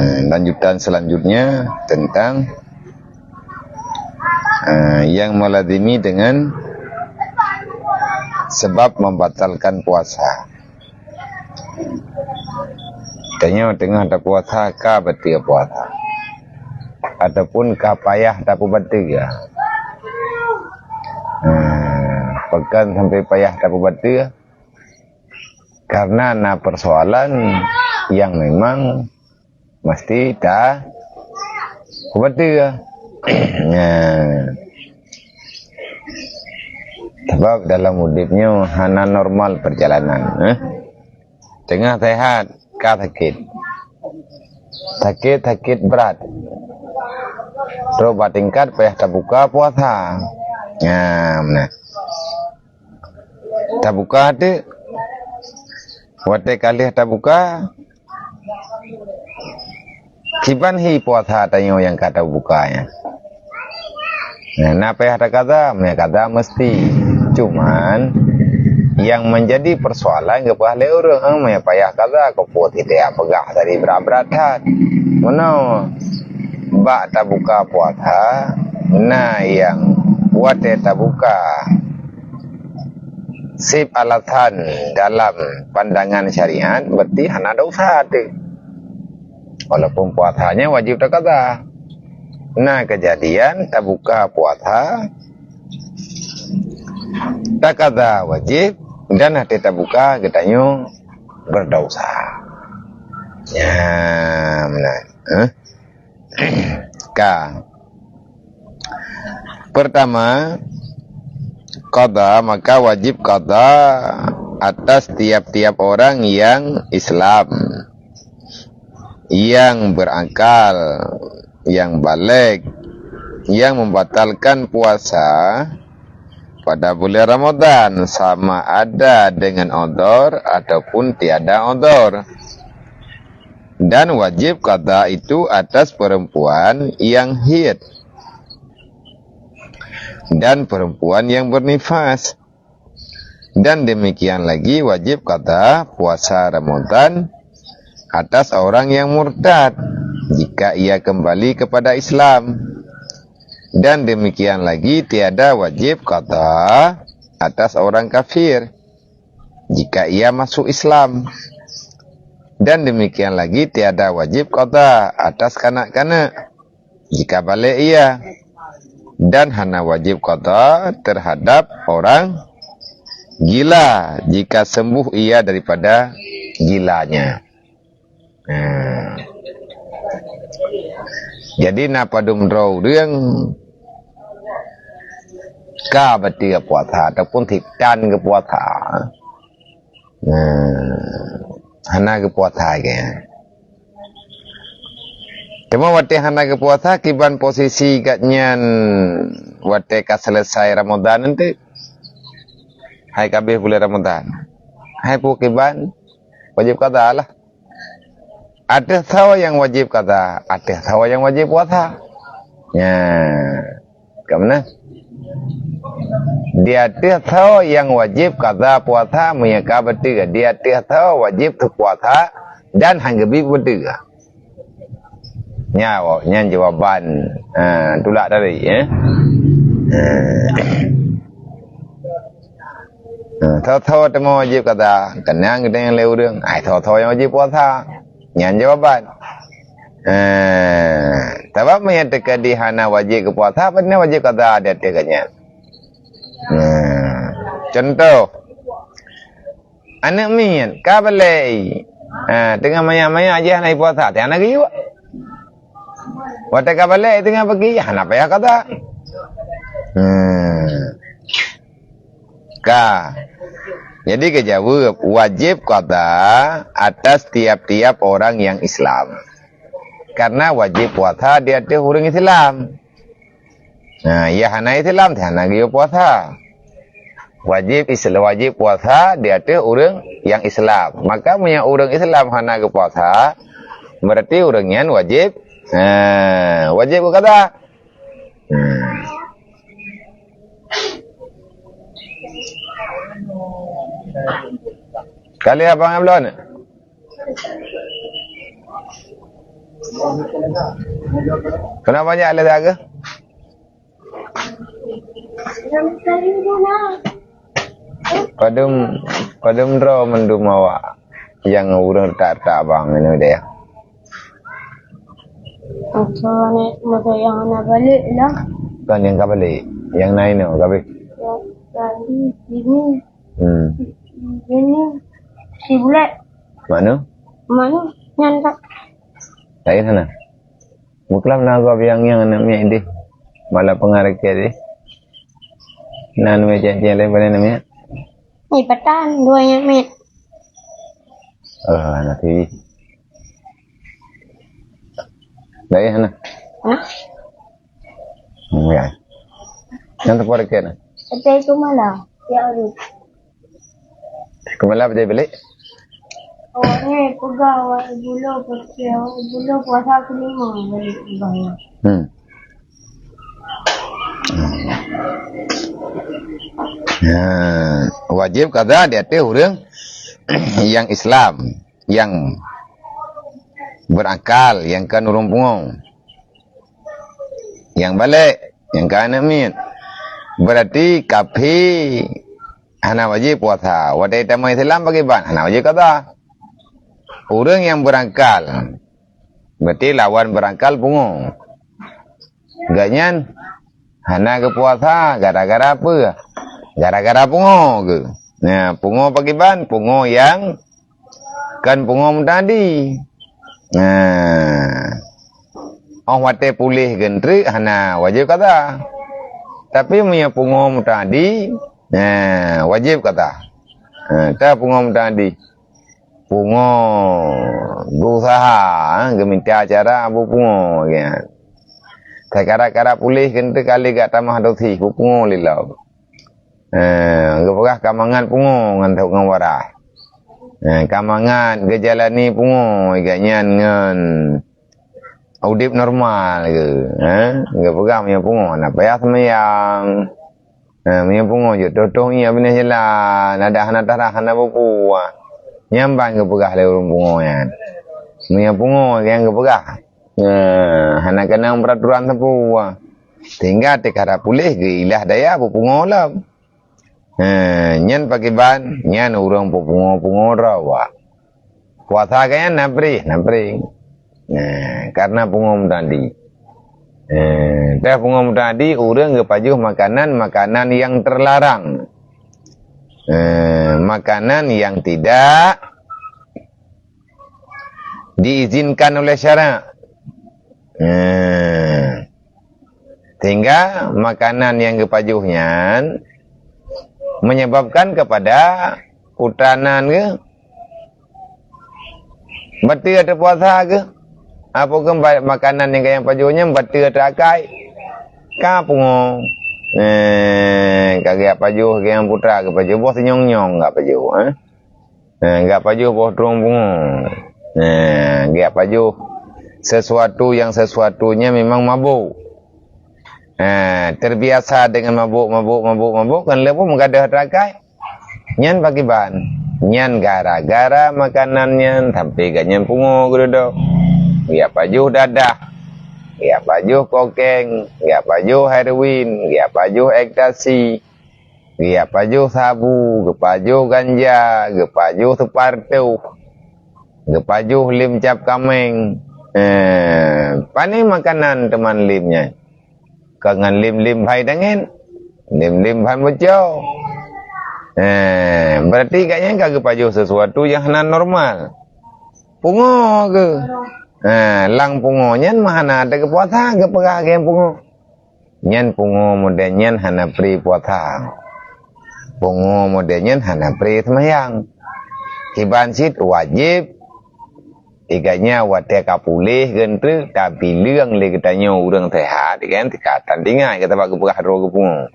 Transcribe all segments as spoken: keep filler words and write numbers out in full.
Lanjutan selanjutnya tentang, eh, yang melazimi dengan sebab membatalkan puasa. Tanyoe teungoh tapuasa ka bateue puasa, ataupun ka payah tapeubateue. Hmm, pakon sampai payah tapeubateue? Karena na persoalan yang memang mesti ta peubateue. Nah, sebab dalam udeb nyoe hana normal perjalanan, eh. Teungoh sehat, ka sakét. Sakét, sakét brat. Trok bak tingkat payah tabuka puasa. Nah, meunan. Tabuka teuk. Watée ka lheueh tabuka, kiban hi puasa tanyoe nyang ka tabuka nyan. Nah, na payah takaza, meunyo kaza meusti. Cuman, nyang meunjadi peusoalan geupeugah lé ureuëng, "Eh, meunyo payah kaza, keupeue teuka peugah tadi brat-brat that?" Meunoe, bak tabuka puasa, na nyang watée tabuka seb alasan dalam pandangan syariat, berarti hana dosa teuk. Walaupun puasanya wajib takaza. Na keujadian tabuka puasa, takaza wajib, dan watée tabuka geutanyoe berdosa. Ya, meunan. Eh? Ka. Pertama, qada, maka wajib qada atas tiap-tiap orang yang Islam, yang berakal, yang baligh, yang membatalkan puasa pada bulan Ramadan, sama ada dengan udhur ataupun tiada udhur. Dan wajib qada itu atas perempuan yang haid dan perempuan yang bernifas. Dan demikian lagi wajib qada puasa Ramadan atas orang yang murtad jika ia kembali kepada Islam. Dan demikian lagi tiada wajib qada atas orang kafir jika ia masuk Islam. Dan demikian lagi tiada wajib qada atas kanak-kanak jika baligh ia. Dan hana wajib qada terhadap orang gila jika sembuh ia daripada gilanya. Nah. Jadi na padum droe ureuëng ka bateue puasa ataupun sitan geupuasa. Nah, hana geupuasa lagée. Teuma watée hana geupuasa, kiban posisi gobnyan watée ka selesai Ramadan nanti? Hai ka habéh bulan Ramadan. Hai peue kiban? Wajib qada lah. Ateueh soe nyang wajib qada? Ateueh soe nyang wajib puasa. Nya. Ka meunan? Di ateueh soe nyang wajib qada puasa, meunyo ka bateue. Di ateueh soe wajib teupuasa dan han geubi bateue. Nya, nyan jawaban, ha, tulak tadi, ya. Ha. Ha, soe-soe teuma wajib qada, keunong geutanyoe lé ureuëng. Ai, soe-soe nyang wajib puasa. Nyan jawaban. Ha, sabab meunyo teuka di hana wajib geupuasa, padahai wajib qada di ateueh gobnyan. Ha, contoh, aneuëk miet ka balek, ha, teungoh manyak-manyak jih hana puasa, hana geuyue. Watée ka balek teungoh peuki, hana payah qada. Hmm. Ka. Jadi geujaweueb, wajib qada atas tiap-tiap orang yang Islam. Karena wajib puasa di ateueh ureuëng Islam. Nah, ia hana Islam, hana geuyue puasa. Wajib Isla-, wajib puasa di ateueh ureuëng nyang Islam. Maka meunyo ureuëng Islam hana geupuasa, berarti ureuëng nyan wajib, ha, wajib geuqada. Hmm. Ka lheueh abang Ablon? Kenapa banyak lé saga? Padum, padum droe mandum awak nyang ureuëng retak-retak bang nyoe deh. Masa ni, masa nyang hana balek lah. Bukan nyang ka balek, nyang na inoe ka habéh. Ya, tadi sini. Hmm. Sini si Bulat. Mana? Mana? Nyan tak? Lain sana. Buklam na gob nyang, nyang aneuk miet deh. Malah pengaruh ke deh. Na aneuk miet cek-cek lain pada aneuk miet. Ni patan dua aneuk miet. Oh, anak T V. Lain sana. Hah? Hmm, ya. Yang tempat dekat na. Tapi itu malah. Ya Allah. Keumalap jai balik? Awak ni peugah awak bulo, pasti awak bulo puasa kelima balik peugah. Hmm. Hmm. Ya, wajib qadha di ateueh ureuëng nyang Islam, nyang berakal, nyang kon ureuëng pungo. Nyang balek, nyang ka aneuk miet. Berarti kafé hana wajéb puasa. Watée tamong Islam pakriban, hana wajéb qadha. Ureuëng nyang berakal, berarti lawan berakal pungo. Gobnyan hana geupuasa gara-gara peue? Gara-gara pungo geuh. Nah, pungo pakriban? Pungo nyang kon pungo muta'addi. Nah, óh watée puléh geutreuk hana wajéb qadha. Tapi meunyoe pungo muta'addi, nah, wajéb qadha. Nah, ta pungo muta'addi. Pungo geuusaha, geumita cara beupungo, ya. Seukara-kara puléh geutreuk kali gak tamah dosi, beupungo lé lom. Eh, geupeugah ka mangat pungo ngon, ngon waras. Eh, ka mangat geujalani pungo, gobnyan ngon udeb normal geuh, eh. Geupeugah meunyoe pungo hana payah seumayang. Eh, meunyoe pungo jeuet toh-toh ié binéh jalan, adak hana tarah, hana bukui. Nyan ban geupeugah lé ureuëng pungo nyan. Meunyoe pungo nyang geupeugah, eh, hana keunong peuraturan sapeue. Sehingga teukara puléh geuilah daya beupungo lom. Eh, nyan pakriban, nyan ureuëng peupungo-pungo droe awak. Puasa gobnyan na preh, na preh. Eh, karena pungo muta'addi. Eh, teuh pungo muta'addi, ureuëng geupajoh makanan, makanan yang terlarang. Eh, makanan yang tidak diizinkan oleh syarak. Eh, sehingga makanan nyang geupajoh nyan menyebabkan kepada putra nan geuh bateue ateueh puasa geuh. Apa keuh ba-, makanan nyang gobnyan pajoh nyan bateue ateueh akai. Ka pungo. Eh, ka geujak pajoh, gobnyan putra geupajoh, boh sinyong-nyong gak pajoh, eh. Nah, gak pajoh boh trung pungo. Nah, gak pajoh sesuatu yang sesuatunya memang mabuk. Nah, terbiasa dengan mabuk, mabuk, mabuk, mabuk, kan leupah meugadôh terakai. Nyan pakriban. Nyan gara-gara makanan nyan sampai gobnyan pungo geuduek. Gak pajoh dadah. Gak pajoh kokeng. Gak pajoh heroin. Gak pajoh ekstasi. Geupajoh sabu, geupajoh ganja, geupajoh seupartoh, geupajoh lem cap kaméng. Eh, pane makanan teuma lem nyan? Ka ngon lem-lem hai dangén, lem-lem hai buco. Eh, berarti gobnyan ka geupajoh sesuatu nyang hana normal. Pungo geuh. Eh, lam pungo nyan meuhana teuh geupuasa, geupeugah geuh pungo. Nyan pungo model nyan hana pri puasa. Pungo model nyan hana pri seumayang. Kiban cit wajéb, ié gobnyan watée ka puléh geutreuk tabileueng lé geutanyoe ureuëng seuhat, kan, teuka tan tinggai gata bak geupeugah droe geupungo.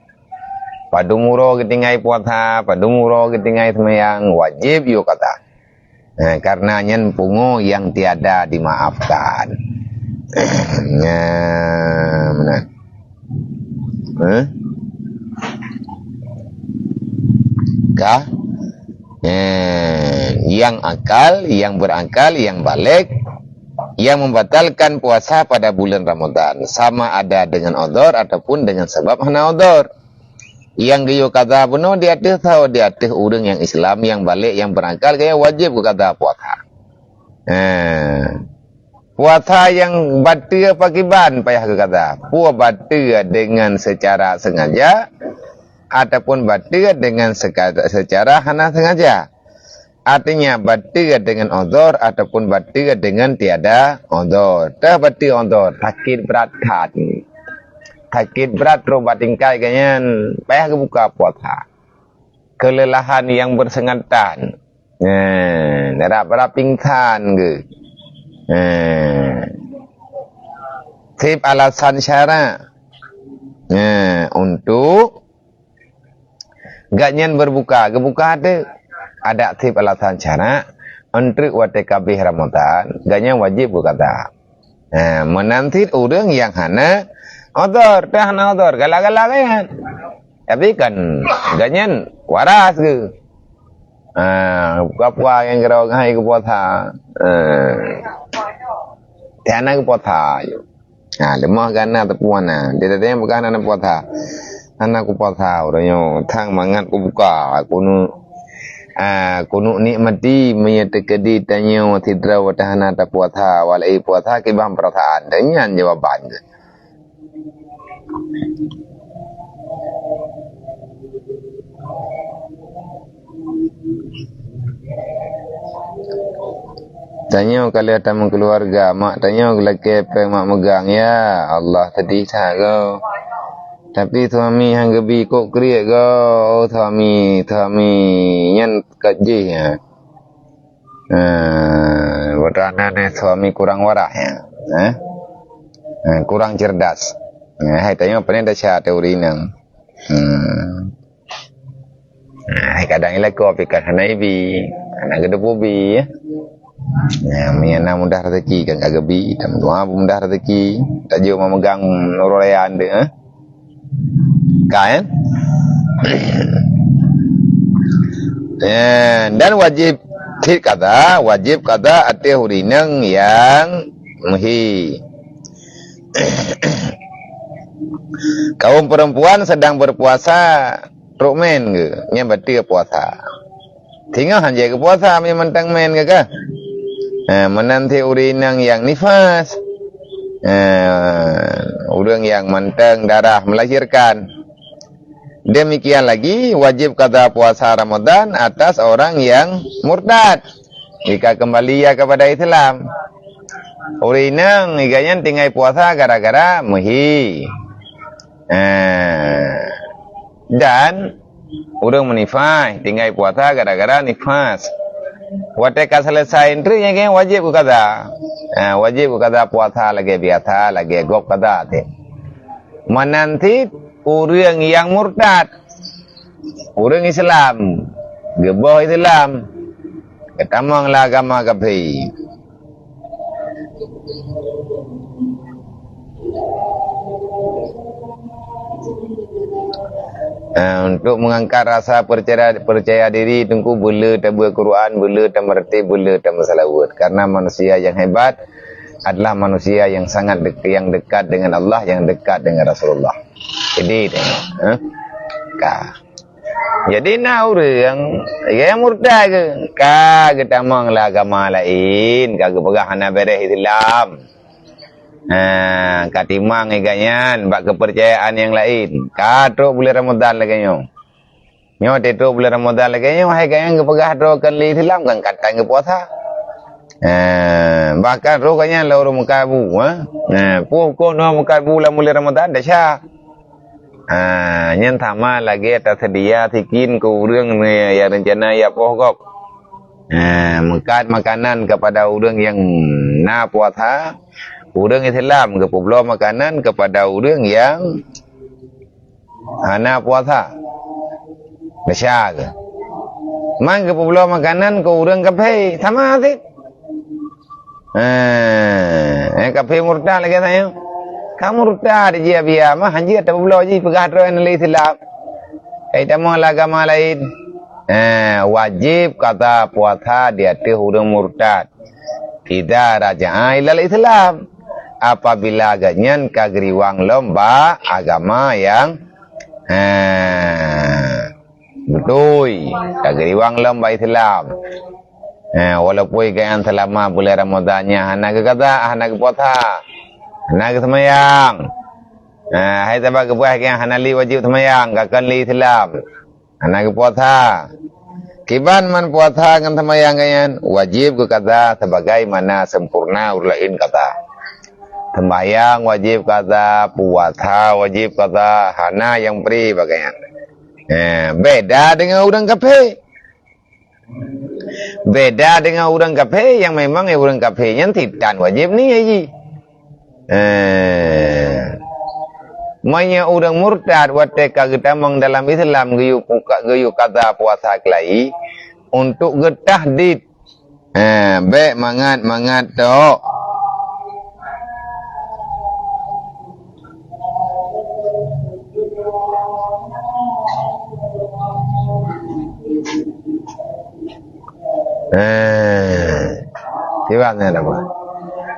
Padum uroe geutinggai puasa, padum uroe geutinggai seumayang, wajéb yue kata. Eh, karena nyan pungo yang tiada dimaafkan. Nyan, meunan. Eh? Ka? Eh, yang akal, yang berakal, yang baligh, yang membatalkan puasa pada bulan Ramadan, sama ada dengan uzur ataupun dengan sebab hana uzur. Nyang geuyue qadha bunoe di ateueh tho, di ateueh ureuëng nyang Islam, nyang balek, nyang beurakal, gaya wajéb geuqadha puasa. Ha. Puasa nyang bateue pakiban payah geuqadha. Peue bateue deungon seucara seungaja ataupun bateue deungon seka-, seucara hana seungaja. Artinya, bateue deungon uzur ataupun bateue deungon tiada uzur. Teuh bateue uzur, sakét brat that. Sakét brat trok bak tingkai geuh nyan, payah geubuka puasa. Keuleuhan nyang beuseunyatan. Nah, darab-darab pingsan geuh. Nah. Seb alasan syara'. Nah, untuk gobnyan beureubuka, geubuka teuh. Adak seb alasan syara', eunteuk watée ka abéh Ramadhan, gobnyan wajéb geuqadha. Ha, meunan cit ureuëng nyang hana uzur, teuh hana uzur, galak-galak gobnyan. Tapi kan gobnyan waras geuh. Ha, buka puasa nyang keudroe hai geupuasa. Ha. Teuh hana geupuasa. Ha, leumah gana teupuan na. Dia tadi yang peugah hana puasa. Hana kupuasa ureuëng nyoe. Thang mangat kubuka. Kunu, ha, kunu nikmati meunyoe teukeudi tanyoe sidroe watée hana tapuasa, walai puasa kiban peurasaan. Dan nyan jawaban geuh. Tanyoe ka lheueh tameukeuluwarga, mak tanyoe geulakée péng mak meugang, ya Allah, sedih that goe. Tapi suami han geubi, kok kriet goe, oh, suami, suami nyan ka jih, ya. Eh, buet hana nyan suami kurang waras, ya. Eh? Eh, kurang cerdas. Eh, hai tanyoe pane desya teori nyan. Hmm. Nah, hai kadang ilaku api kan hana ibi, hana geudeupu bi, ya. Nah, meunyo na mudah rezeki kan ka geubi, tameudoa mudah rezeki, tajok memegang nurul raya ande, eh. Ka, eh? Eh, dan wajib cit qadha, wajib qadha ateueh ureuëng nyang meuhi. Kaum perempuan sedang berpuasa, trok mén geuh, nyan bateue puasa. Singoh han jeuet geupuasa meunyo mantong mén geuh kah. Ha, meunan cit ureuëng inong nyang nifas. Ha, ureuëng nyang mantong darah melahirkan. Demikian lagi wajib qadha puasa Ramadan atas orang yang murtad jika kembali ia kepada Islam. Ureuëng inong gobnyan tinggai puasa gara-gara meuhi. Eh, dan ureuëng meunifas tinggai puasa gara-gara nifas. Watée ka selesai nyan gobnyan wajib geuqadha. Eh, wajib geuqadha puasa lagée biasa, lagée gob qadha teuh. Meunan cit ureuëng nyang murtad. Ureuëng Islam, geuboh Islam, geutamong lam agama kafé. Eh, untuk mengangkat rasa percaya, percaya diri, Teungku, beu le tabaca Quran, beu le tameureuti, beu le tameuseulaweuet. Karena manusia yang hebat adalah manusia yang sangat dek-, yang dekat dengan Allah, yang dekat dengan Rasulullah. Jadi, tengok, eh? Ka. Jadi, na ureuëng nyang murtad geuh, ka geutamong lam agama laén, ka geupeugah hana beureh Islam. Ha, ka timang gobnyan bak keupeurcayaan nyang laén. Ka trok buleuen Ramadhan lagée nyoe. Nyoe teutrok buleuen Ramadhan lagée nyoe, hai gobnyan geupeugah droe kon lé Islam, kan ka tan geupuasa. Ha, bahkan roh gobnyan lom ureuëng meukat bu, ha. Ha, peue hukôm ureuëng meukat bu lam buleuen Ramadhan, desya. Ha, nyan sama lagée taseudia sikin keu ureuëng nyang reuncana jak poh gob. Ha, meukat makanan kepada ureuëng nyang na puasa, ureuëng Islam geupeubloe makanan kepada ureuëng nyang hana puasa. Desya geuh. Man geupeubloe makanan keu ureuëng kafé, sama cit. Eh, eh, kafé murtad lagée nyan. Ka murtad jih, biasa mah, han jeuet tapeubloe jih, peugah droe nyan lé Islam. Hai tamong lam agama laén. Eh, wajéb qadha puasa di ateueh ureuëng murtad. Idza raja'a ilal Islam, apabila gobnyan ka geuriwang lom bak agama nyang, ha, beutôi, ka geuriwang lom bak Islam. Ha, walaupun gobnyan seulama bulan Ramadhan nyan hana geukaza, hana geupuasa, hana geuseumayang. Ha, hai sabab geupeugah gobnyan hana lé wajéb seumayang, ka kon lé Islam. Hana geupuasa. Kiban man puasa ngon seumayang gobnyan wajéb geukaza sebagaimana sempurna ureuëng laén kaza. Seumayang wajéb kaza, puasa wajéb kaza, hana nyang pri bak gobnyan. Eh, beda deungon ureuëng kafé. Beda deungon ureuëng kafé nyang memang ureuëng kafé nyan sitan wajéb niat jih. Eh, meunyoe ureuëng murtad watée ka geutamong dalam Islam geuyue puka-, geuyue kaza puasa keulayi untuk geutahdid. Eh, bék mangat-mangat tok. Eh, kiban nyan apa?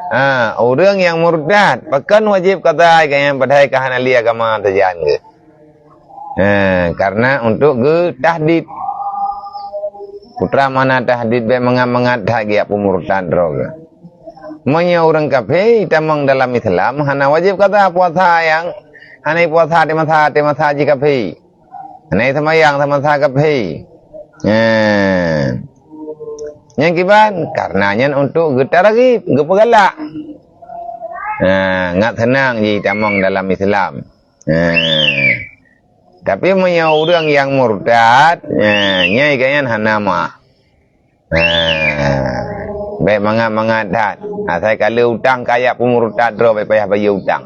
Ha, ureuëng nyang murtad, pakon wajéb kaza gobnyan padahai ka hana lé agama teujan geuh. Eh, karena untuk geutahdid. Putra mana tahdid bék mangat-mangat that geujak peumurtad droe geuh. Meunyoe ureuëng kafé tamong dalam Islam, hana wajéb kaza puasa nyang hana puasa di masa, di masa jih kafé. Hana seumayang semasa kafé. Eh. Nyang kiban, karena nyan untuk geutarghib, geupeugalak. Nah, ngat seunang jih tamong dalam Islam. Nah. Tapi meunyoe ureuëng nyang murtad, nah, nyan gobnyan hana meuah. Nah, bék mangat-mangat that. Asai ka le utang kajak peumurtad droe bék payah bayeue utang.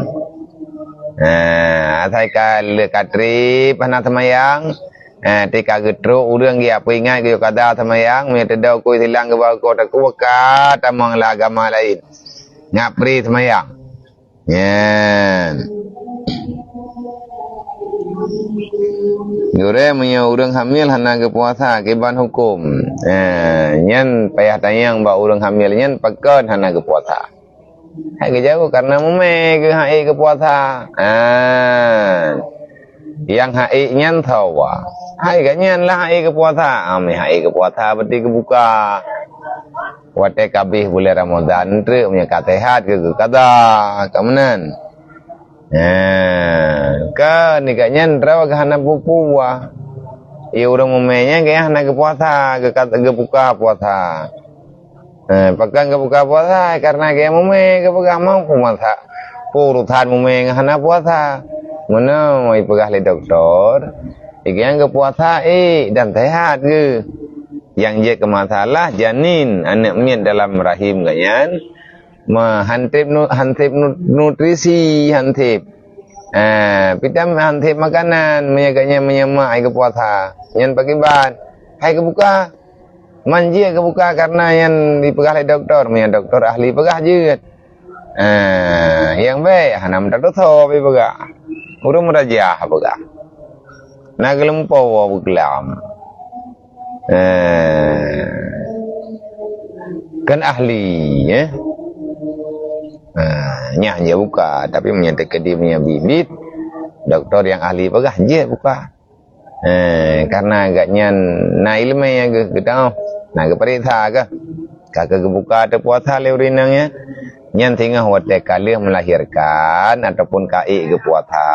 Nah, asai ka le ka treb hana seumayang, nah, tika geutrok ureuëng geujak peuingat geuyue kaza seumayang, meunyoe teudong keu silang geuba keu takue ka tamong lam agama laén. Ngat pri seumayang. Nyan. Gurée meunyoe ureuëng hamil hana geupuasa kiban huköm. Eh, nyan payah tanyong bak ureuëng hamil nyan pakon hana geupuasa. Hai geujaweueb karena mumé geuh hai geupuasa. Ah. Nyang hai nyan sawa. Hai gobnyan lah hai geupuasa. Ah, meuhai geupuasa berarti geubuka. Watée ka abéh bulan Ramadhan treuk meunyoe ka seuhat keu geukaza, ka meunan. Nah, ka nibak nyan droe geuh hana peue-peue buah. Ie ureuëng mumé nyan geuh hana geupuasa, geuka-, geubuka puasa. Nah, pakon geubuka puasa, karena geuh mumé geupeugah mampu masak. Peue urusan mumé ngon hana puasa. Meunoe ipeugah lé doktor, geuh geupuasa ék dan seuhat geuh. Nyang jeuet keu masalah janin, aneuëk miet dalam rahim gobnyan, ma-, han treb nu-, han treb nu-, nutrisi, han treb. Ah, vitamin, han treb makanan, meunyoe gobnyan meunyoe mak hai geupuasa. Nyan pakriban? Hai geubuka. Man jeuet geubuka karena nyan dipeugah lé doktor, meunyoe doktor ahli peugah jeuet. Ah, nyang bék hana meutateusoe ipeugah. Ureuëng meurajah peugah. Na geulumpoe beukeulaam. Eh, kan ahli, eh. Ah, nyan jeuet buka, tapi meunyoe teukeudi meunyoe bit-bit, doktor nyang ahli peugah jeuet buka. Eh, karena gobnyan na iéleumé nyang geu-, geutanyoe, na geupareksa keuh. Ka keuh geubuka teupuasa lé ureuëng inong nyan, nyan singoh watée ka lheueh meulahirkan ataupun ka ék geupuasa.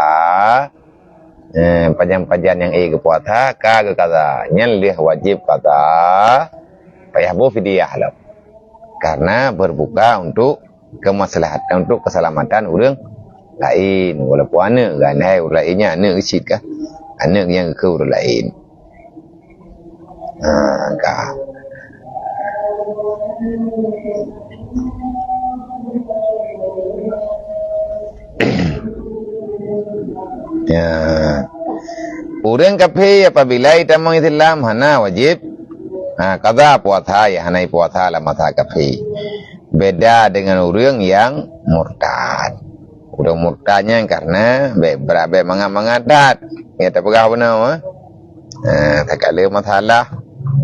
Eh, pajan-pajan nyang ék geupuasa ka geukaza, nyan lheueh wajéb kaza, payah boh fidyah lom. Karena berbuka untuk kemaslahatan, untuk keselamatan ureuëng laén, walaupun aneuëk kan, hai ureuëng laén nyan aneuëk cit kah, aneuëk nyang keu ureuëng laén. Ha, ka. Ya. Ureuëng kafé apabila itamong Islam hana wajéb, ha, kaza puasa, ya, hana puasa lam masa kafé. Beda dengan ureuëng nyang murtad. Ureuëng murtad nyan karena bék brat, bék mangat-mangat that. Ya, tapeugah beuna, eh. Ha, takala masalah.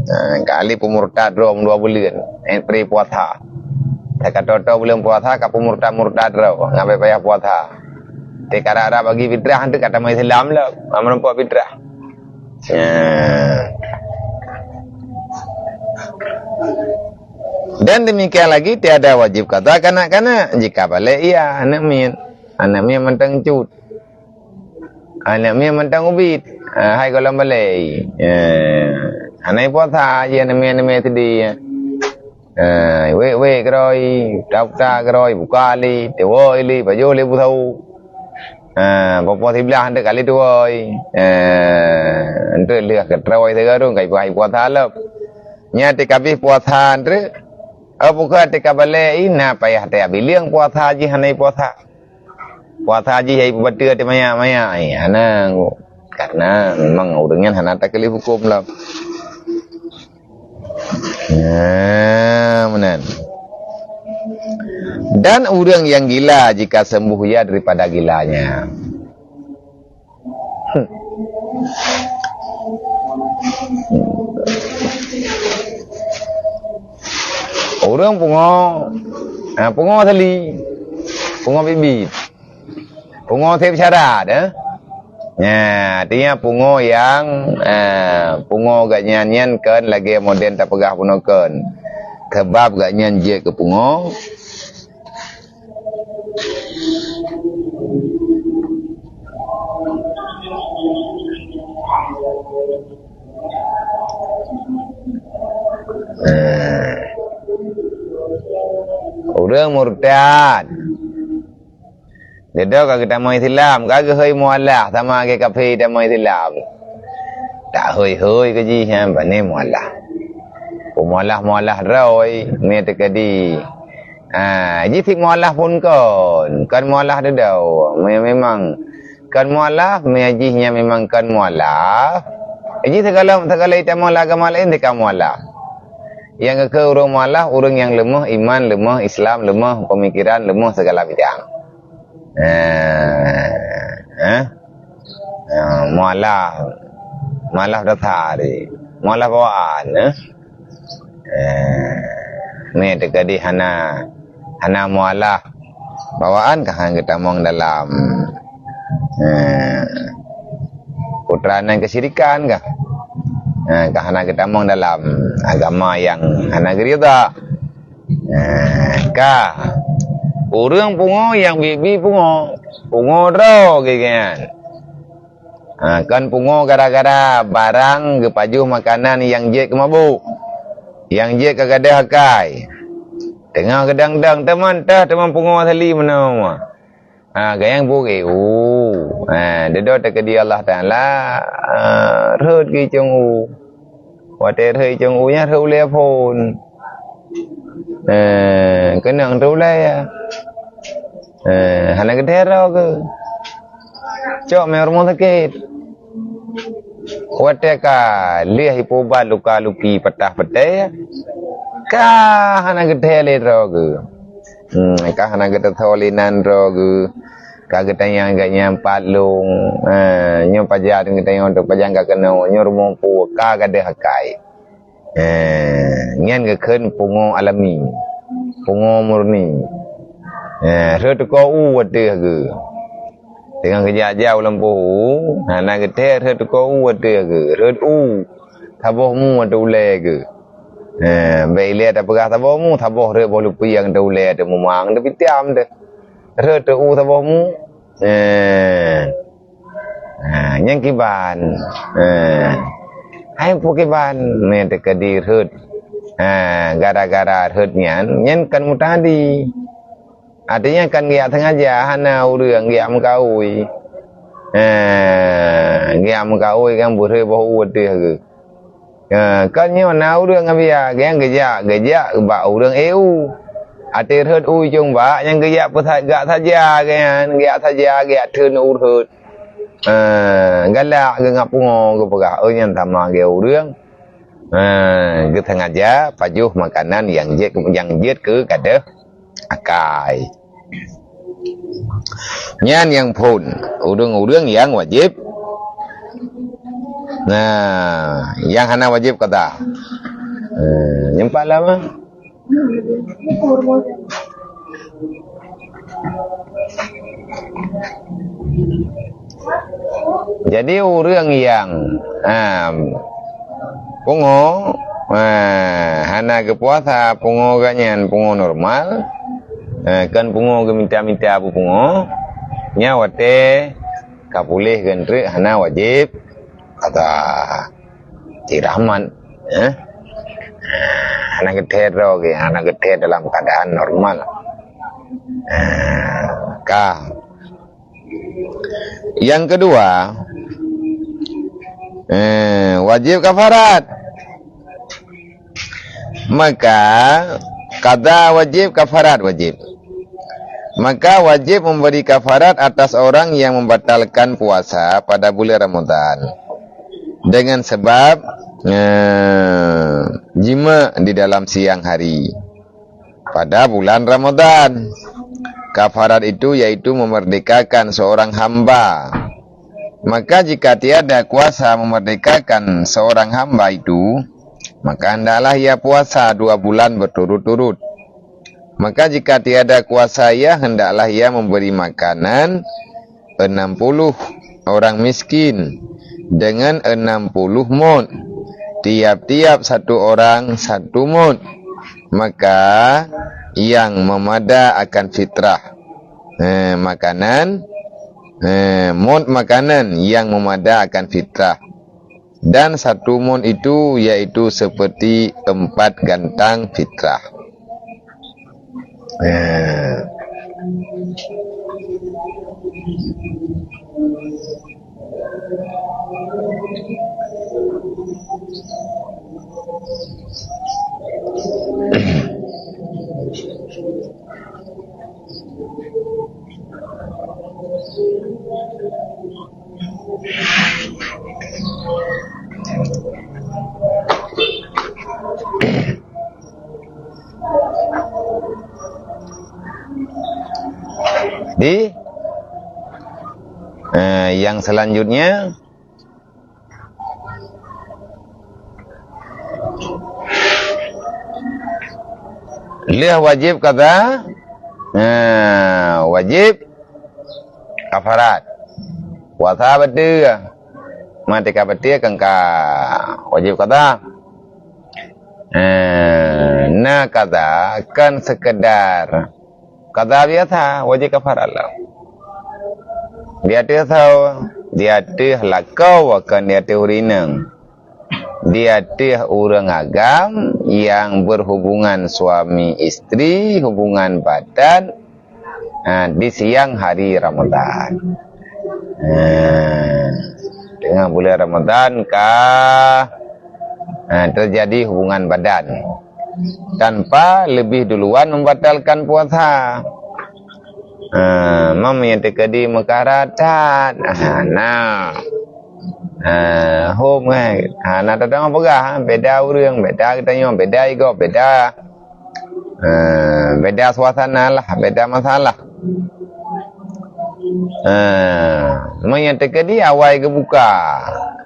Ha, kali peumurtad droe dua buleuen, eh, pri puasa. Ka toto buleuen puasa, ka peumurtad-murtad droe, ngon payah puasa. Teuka rab-rab bagi fitrah, teuka tamong Islam lom, ngon meurumpok fitrah. Ya. Dan demikian lagi, tiada wajib qadha kanak-kanak. Jika balek, iya, aneuk miet. Aneuk miet mantong cut. Aneuk miet mantong ubit. Ah, hai gohlom balek. Ya. Hana puasa, ya, aneuk miet, aneuk miet sedih, ya. Ah, wék-wék keurôi, puta-puta keurôi, buka lé, tuwoe lé, pajoh lé busau. Ah, poh-poh siblaih eunteuk kali tuwoe. Ah, eunteuk lheueh keutrôi sigoe rhueng, ka ipuasa lom. Nyan teuka abéh puasa eunteuk. Oh, buka teuka balek, ina payah teuka bileueng puasa jih hana puasa. Puasa jih hai peubateue teuh maya-maya, ai, hana. Karena memang ureueng nyan hana takalif huköm lom. Nah, meunan. Dan ureueng nyang gila jika sembuh ia daripada gilanya. Ureueng pungo, ha, pungo asli, pungo biet-biet. Pungo seb syarat, eh? Nya, artinya pungo nyang, eh, pungo gobnyan nyan kon lagée model tapeugah bunoe kon. Sabab gobnyan jeuet keu pungo. Eh. Ureueng murtad. Dudoe ka geutamong Islam, ka geuhôi mualah sama lagée kafé tamong Islam. Tak hôi-hôi keu jih nyan, pane mualah. Peumualah-mualah droe, meuteukadi. Ah, jih sit mualah pun kon, kon mualah dudoe. Me-, memang kon mualah, me-, jih nyan memang kon mualah. Jih segala, segala itamong agama laén teuka mualah. Nyang geukheun ureueng mualah, ureueng nyang leumoh iman, leumoh Islam, leumoh pemikiran, leumoh segala bidang. Eh, eh? Eh, mualah, mualah dasar, mualah bawaan, eh? Eh, meuteukadi hana, hana mualah bawaan ka hana geutamong dalam, eh, peutranan kesyirikan kah? Eh, ka hana geutamong dalam agama nyang hana geuridha. Nah, ka. Ureueng pungo nyang biet-biet pungo, pungo droe geuh nyan. Ha, kon pungo gara-gara barang geupajoh makanan nyang jeuet keu mabök, nyang jeuet keu gadôh akai. Teungoh geudang-dang, teuma teuh, teuma pungo asli meunoe. Ha, gayang bukée u. Ha, dudoe teukeudi Allah Taala, ha, rhot geucong u. Watée rhot cong u nyan rhot ulée phon. Eh, keunong rhot ulée. Eh, hana geuthée droe geuh. Cok mé rumoh sakét. Watée ka lheueh ipeuubat luka-luki patah peuté, ka hana geuthée lé droe geuh. Hmm, ka hana geuteuthô lé nan droe geuh. Ka geutanyong gobnyan pat lôn, eh, nyoe pajan geutanyong teuk pajan ka keunoe, nyoe rumoh peue, ka gadôh akai. Eh, nyan geukheun pungo alami, pungo murni. Eh, rhot teuko u ateueh geuh. Teungoh geujak-jak u lampôh u, hana geuthée rhot teuko u ateueh geuh, rhot u saboh mu ateueh ulée geuh. Eh, bék ilée tapeugah saboh mu, saboh rhot boh lupieng ateueh ulée teuh mumang teuh pitiam teuh. Rhot teuh u saboh mu. Eh. Ha, nyang kiban. Eh. Hai peue kiban? Meuteukadi rhot. Ha, gara-gara rhot nyan, nyan kan mutadi. Artinya kan geujak sengaja, hana ureueng geujak meukaui. Eh, geujak meukaui kan beurhot boh u ateueh geuh. Eh, kan nyoe na ureueng Abia, nyang geujak, geujak bak ureueng E U. Até rhot u cong bak, nyang geujak peusat gak saja, kan? Geujak saja, geujak theun u rhot. Eh, galak geuh ngat pungo geupeugah, "Oh, nyan sama geu ureueng." Eh, geusengaja pajoh makanan nyang jeuet, nyang jeuet keu gadôh akai. Nyan nyang phon, ureueng-ureueng nyang wajéb. Nah, nyang hana wajéb qadha. Eh, nyang pat lama? Jadi, ureuëng nyang, ah, pungo, ah, hana geupuasa, pungo geuh nyan pungo normal, ah, kon pungo geumita-mita beupungo, nyan watée ka puléh geunteuk hana wajéb qadha. Cik Rahmat, eh? Ah, hana geuthèe droe geuh, hana geuthèe dalam keadaan normal. Ah, ka. Yang kedua, eh, wajib kafarat. Maka, qadha wajib, kafarat wajib. Maka wajib memberi kafarat atas orang yang membatalkan puasa pada bulan Ramadan dengan sebab, eh, jima di dalam siang hari pada bulan Ramadan. Kafarat itu yaitu memerdekakan seorang hamba. Maka jika tiada kuasa memerdekakan seorang hamba itu, maka hendaklah ia puasa dua bulan berturut-turut. Maka jika tiada kuasa ia, hendaklah ia memberi makanan enam puluh orang miskin dengan enam puluh mud, tiap-tiap satu orang satu mud. Maka yang memada akan fitrah, eh, makanan, eh, mud makanan yang memada akan fitrah. Dan satu mud itu yaitu seperti empat gantang fitrah. Eh. Di, eh, yang selanjutnya, lheueh wajib qadha, eh, wajib kafarat. Puasa beutôi. Mati ka beutôi kan ka wajib qadha. Eh, na qadha kan sekedar qadha biasa, wajib kafarat lah. Di ateueh soe, di ateueh lakoe, bukan di ateueh ureuëng inong. Di ateueh ureuëng agam yang berhubungan suami istri, hubungan badan, ha, di siang hari Ramadan. Ha, teungoh bulan Ramadan ka, ha, terjadi hubungan badan tanpa lebih duluan membatalkan puasa. Ha, mam nyang teukeudi meukarat that. Ha, na. Ha, hom, eh. Ha, na tadong peugah, ha, beda ureuëng, beda geutanyoe, beda igob, beda, ha, beda suasana lah, beda masalah. Ha, meunyoe teukeudi awai geubuka,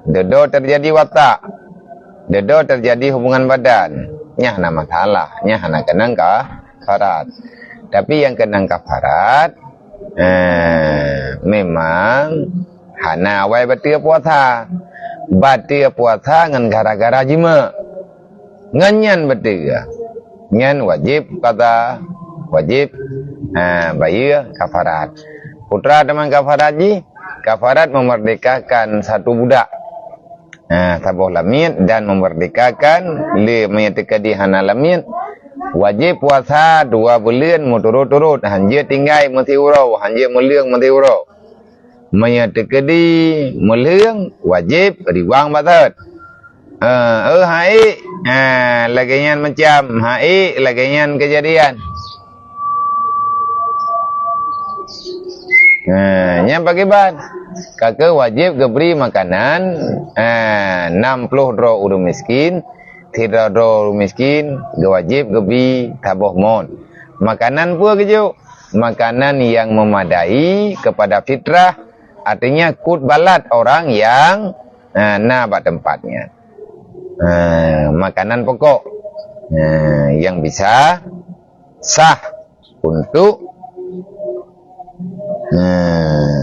dedo terjadi watak, dedo terjadi hubungan badan, nyan hana masalah, nyan hana keunong kafarat. Tapi nyang keunong kafarat, eh, memang hana awai bateue puasa. Bateue puasa ngon gara-gara jima. Ngon nyan bateue. Nyan wajib qadha, wajib, eh, bayeue kafarat. Peue teuma kafarat jih? Kafarat memerdekakan satu budak. Ha, saboh lamiet dan memerdekakan lé meunyoe teukeudi hana lamiet, wajéb puasa dua buleuen meuturot-turot, hanjeuet tinggai meusiuroe, hanjeuet meuleueng meusiuroe. Meunyoe teukeudi meuleueng, wajéb riwang batat. Ha, eh, haék, ha, lagée nyan macam, haék lagée nyan keujadian. Ha, nyan pakriban? Ka keuh wajéb geubri makanan, ha, nam ploh droe ureuëng miskin, sidroe droe ureuëng miskin, geuwajéb geubri saboh mot. Makanan peue geujok? Makanan nyang meumadai keupada fitrah, artinya kut balat orang nyang, ha, na bak teumpat nyan. Ha, makanan pokok, ha, nyang bisa sah untuk Hmm.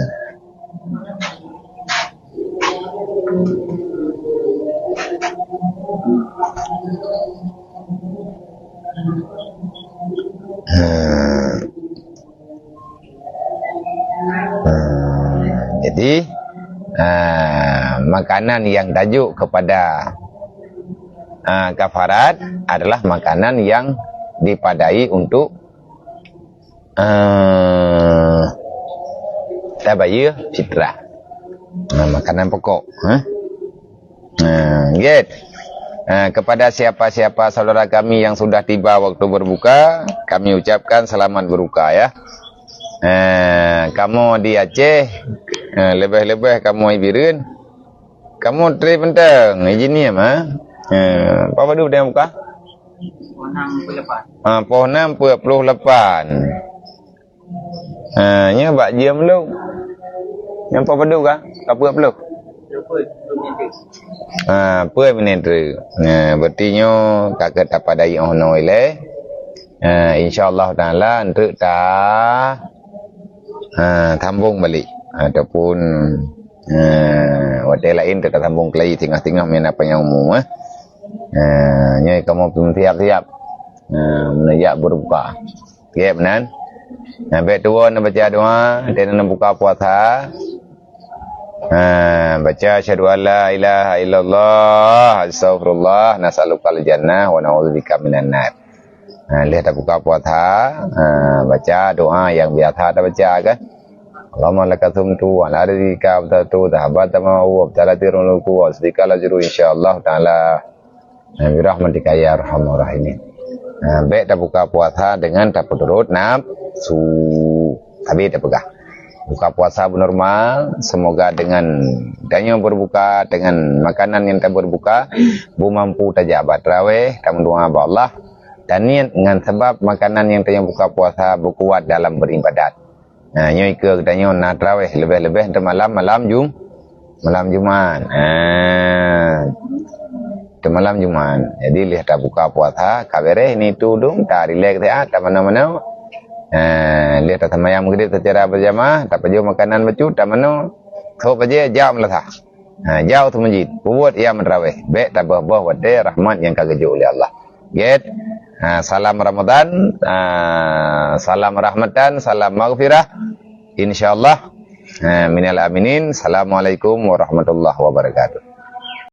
Hmm. Hmm. Jadi, ah, makanan yang tajok kepada, ah, kafarat adalah makanan yang dipadai untuk eh, tabayeue fitrah. Nah, makanan pokok, eh. Nah, gét. Nah, kepada siapa-siapa saudara kami yang sudah tiba waktu berbuka, kami ucapkan selamat berbuka, ya. Eh, kamoe di Aceh, eh, leubeh-leubeh kamoe i Bireuen, kamoe trép mantong, izin nyan, ha? Eh, apa padu teuka buka? Poh enam peuet ploh lapan. Ha, nyoe bak jeuem lom. Nyoe peuet padu ka? Ka peuet ploh? Ha, peuet minit treuk. Ha, berarti nyoe ka, ka tapadai 'oh noe ilée. Ha, insya Allah Taala eunteuk ta, ha, sambong balik ataupun, ha, watée laén tasambong keulayi singoh-singoh meunyoe na panyang umu, eh. Ha, nyoe kamoe peusiap-siap. Ha, meunajak berbuka. Gét meunan. Nah, bék tuwoe neubaca doa, watée neubuka puasa. Ha, baca, "Asyhadu an la ilaha illallah, astaghfirullah, nas'alukal jannah wa na'udzubika minan nar." Ha, lheueh tabuka puasa, ha, baca doa nyang biasa tabaca kan. "Allahumma laka sumtu, wa ala rizqika aftartu, dhahabat tama'u, wa ibtalatir muluku, wa sudikal ajru, insyaallah taala." Nah, birahmatika ya arhamar rahimin. Nah, bék tabuka puasa dengan tapeuturot nafsu. Tapi tapeugah, buka puasa beunormal, semoga dengan tanyoe berbuka, dengan makanan nyang taberbuka, beumampu tajak bak tarawih, tameudoa bak Allah, dan niet ngon sabab makanan nyang tanyoe buka puasa beukuat dalam beribadat. Nah, nyoe ikeue geutanyoe na tarawih leubeh-leubeh teumalam malam Jum-, malam Jumat. Ha. Teumalam Jumat. Jadi lheueh tabuka puasa, ka beres ni tudong, tarilek siat, tamanoe-manoe. Ha, lheueh taseumayang Maghrib secara berjamaah, tapajoh makanan bacut, tamanoe. Sôk bajée jak meulasah. Ha, jak u masjid, peubuet qiyam tarawih. Bék tabôh-bôh watée rahmat nyang ka geujok lé Allah. Gét. Ha, salam Ramadan, ha, salam rahmatan, salam maghfirah. Insyaallah. Ha, minal aminin. Assalamualaikum warahmatullahi wabarakatuh.